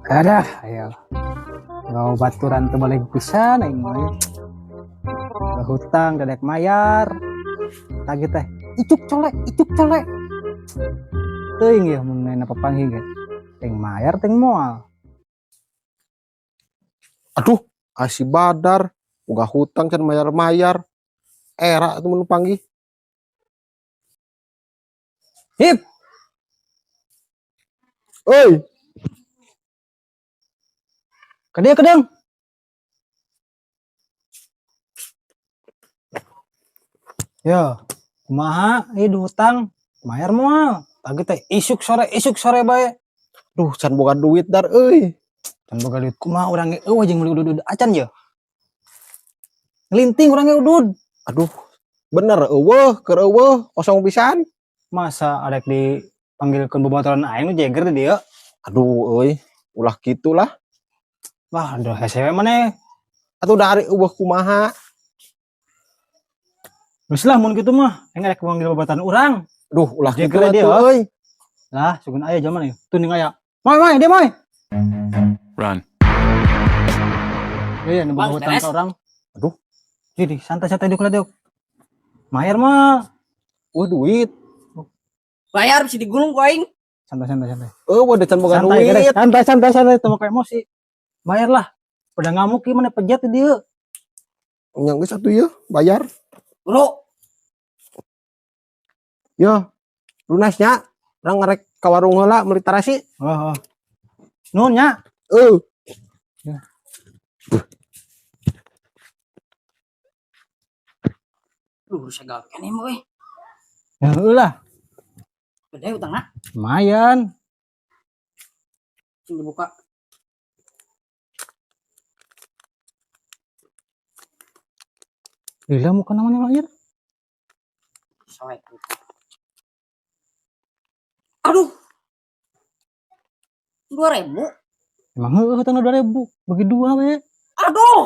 Ada, ayo. Gak baturan teu balik pisan aing mah. Gak hutang dadek mayar. Tagih teh icuk colek, icuk colek. Teuing ya mun ayeuna papanggih ge. Teng mayar teng moal. Aduh, si Badar boga hutang can mayar-mayar. Era tuh mun panggih. Hip, Oi, ka dieu kedeung. Yo, kumaha ieu hutang mayar moal. Tagih teh isuk sore bae. Duh, can boga duit, Dar euy. Can boga duit kumaha urang ge euweuh jeung meuli udud acan ye. Ngelinting urang ge udud. Aduh, bener euweuh, keur euweuh, kosong pisan. Masa arek dipanggilkeun babaturan aing nu jeger di dieu. Aduh euy, ulah kitulah. Wah, aduh hese we maneh. Atuh da ari euweuh kumaha? Geus lah mun kitu mah, aing arek manggil babaturan urang. Duh, ulah kitu Jeger dia, atuh euy. Lah, sugan aya zaman ieu. Tuh ning aya. Moy, moy, dia moy. Run. Iya, nu boga Bang, hutang beres. ka urang. Aduh. Jadi santai-santai diuk lah diuk. Mayar mah. Euweuh duit. Bayar bisa digulung ku aing. Santai santai santai. Euweuh da can boga Santai, duit. guys. Santai santai santai teu make emosi. Bayar lah. Udah ngamuk ieu mana pejet di dieu. Nya geus atuh ieu, bayar. Bro, Yo, lunasnya. Urang ngarek ka warung heula meuli tarasi. Oh, oh. Nuhun nya. Euy. Ya. Duh, segala keneh mah euy. Ya heueuh lah. Gede utangna. Lumayan. Sing dibuka. Lila muka namanya lahir. Soek. Aduh. 2000. Emang heueuh hutangna 2000, bagi dua we. Aduh.